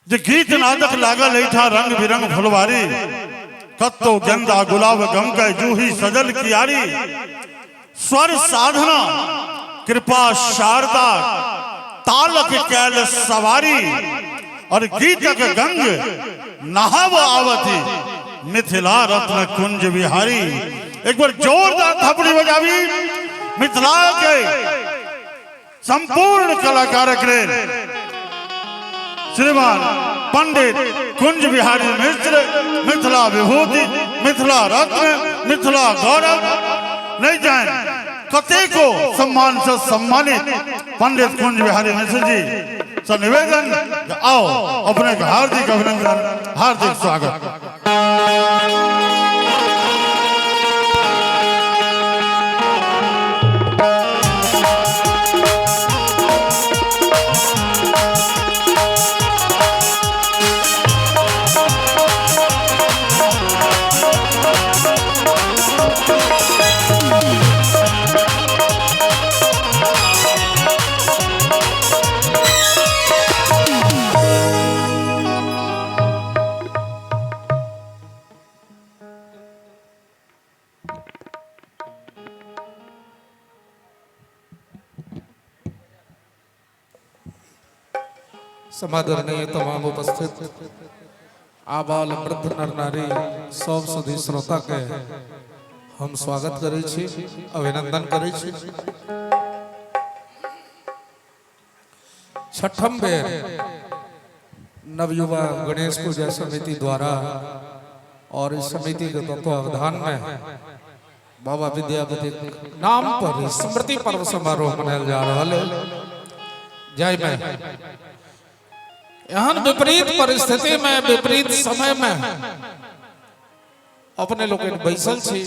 जे गीत नादक लागल एहिठाम रंग बिरंग फुलवारी, कत्तो गेंदा गुलाब गमकै जूही सजल कियारी, स्वर साधना कृपा शारदा तालक कैल सवारी, और गीतक गंग नहाव आवती मिथिला रत्न कुंज बिहारी। एक बार जोरदार थपड़ी बजावी मिथिला के संपूर्ण कलाकारक लेल। श्रीमान पंडित कुंज बिहारी मिश्र, मिथिला विभूति, मिथिला रत्न, मिथिला गौरव, नहीं जान कतेको सम्मान से सम्मानित पंडित कुंज बिहारी मिश्र जी से निवेदन, आओ अपने के हार्दिक अभिनंदन, हार्दिक स्वागत। समादरणीय तमाम उपस्थित आबाल वृद्ध नर नारी सब सुधी श्रोता के हम स्वागत करै छी, अभिनंदन करै छी। छठम बेर नवयुवा गणेश पूजा समिति द्वारा और इस समिति के तत्वावधान में बाबा विद्यापति नाम पर स्मृति पर्व समारोह मनायल जा रहा है, जाहिमे एहन विपरीत परिस्थिति में विपरीत समय में अपने लोकनि बैसल छी।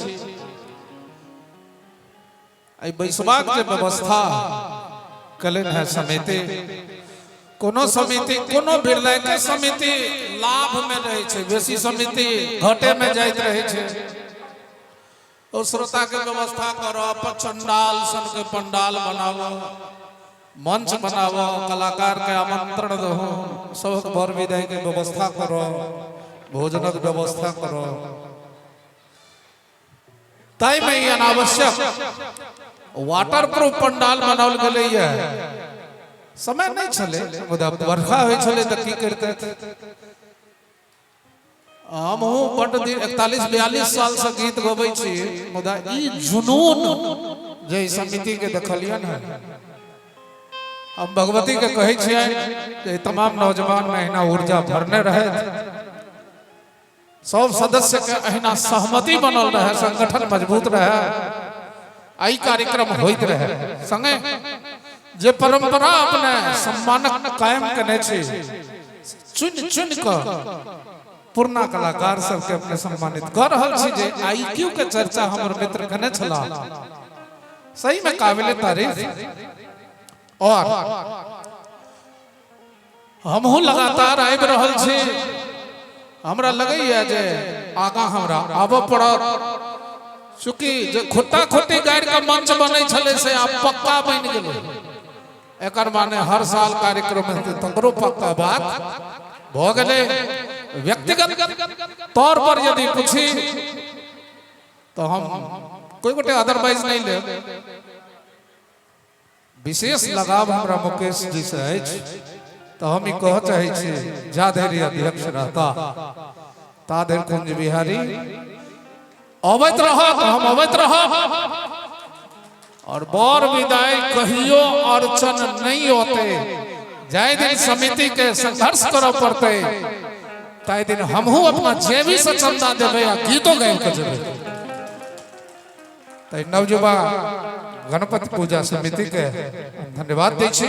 एहि बैसबाक जे व्यवस्था कलनि है समिति, कोनो समिति कोनो बिरलाके समिति लाभ में रहै छै, बेसी समिति घाटे में जाइत रहै छै। ओ श्रोता के व्यवस्था करऽ, पंडाल सन के पंडाल बनाबऽ, मंच बनाबऽ, कलाकार के आमंत्रण दहो, सबक बर विदाई के व्यवस्था करऽ, भोजनक व्यवस्था करऽ, ताहिमे ई अनावश्यक वाटर प्रूफ पंडाल बनाओल गेलैए। समय नहि छलै, मुदा बरखा होइ छलै तऽ की करितै। हमहूँ बड्ड दिन 41-42 सालसँ गीत गबै छी, मुदा ई जुनून जे ई समितिके देखलियनि हँ, हम भगवतीके कहै छियनि जे तमाम नौजवानमे अहिना ऊर्जा भरने रहथि, सब सदस्य के अहिना सहमति बनल रहे, संगठन मजबूत रहे, एहि कार्यक्रम होइत रहे। संगे जे परंपरा अपने सम्मानक कायम केने छी, चुनि चुनि कऽ पुरना कलाकार सबके अपने सम्मानित कऽ रहल छी। जे आईक्यू के चर्चा हमर मित्र केने छलाह, सही में काबिले तारीफ। और हमहूँ लगातार आबि रहल छी, हमरा लगैए जे आगाँ हमरा आबऽ पड़त, चूँकि जे खुट्टा खुट्टी गाड़ि कऽ मंच बनै छलै से आब पक्का बनि गेलै। एकर माने हर साल कार्यक्रम हेतै तकरो पक्का बात भऽ गेलै। व्यक्तिगत तौर पर यदि पूछी तऽ हम कोइ गोटे अदरवाइज नहि लेब, विशेष लगाव हमरा मुकेश जी से अछि, तऽ हम ई कहऽ चाहै छी जा धरि अध्यक्ष रहता ता धरि कुंज बिहारी अबैत रहत, हम अबैत रहब, और बर विदाई कहियो अड़चन नहीं होते। जाहि दिन समिति के संघर्ष करऽ पड़तै ताहि दिन हमहूँ अपना जेबी से चंदा देबै आ गीतो गाबि कऽ जेबै। तऽ नवयुवा गणपति पूजा समिति के धन्यवाद दै छी।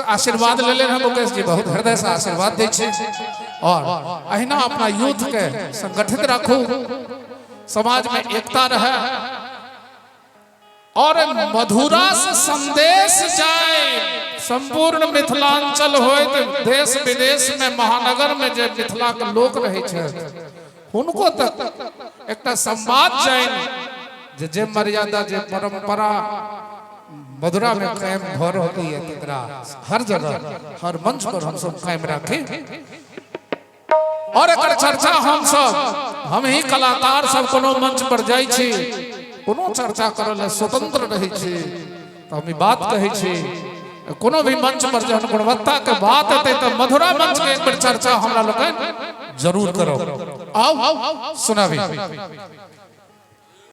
आशीर्वाद ले लेने मुकेश जी, बहुत हृदय से आशीर्वाद दै छी, और अहिना अपना यूथ के संगठित राखू, समाज में एकता रहे और मधुरा से संदेश जाए संपूर्ण मिथिलांचल होइत देश विदेश में महानगर में जे मिथिला के लोक रहे छै हुनको तक एकटा संवाद जाइन जे जे मर्यादा जे परंपरा मधुरा में कायम भऽ रहल यऽ, तकरा हर जगह हर मंच पर हमसब कायम राखी और एकर चर्चा हम सब, हम ही कलाकार सब कोनो मंच पर जाइ छी, कोनो चर्चा करऽ लए स्वतंत्र रहै छी, तऽ हम ई बात कहै छी, कोनो भी मंच पर जहन गुणवत्ता के बात एतै तऽ मधुरा मंच के एक बेर चर्चा हमरा लोकनि जरूर करब। आउ सुनाबी।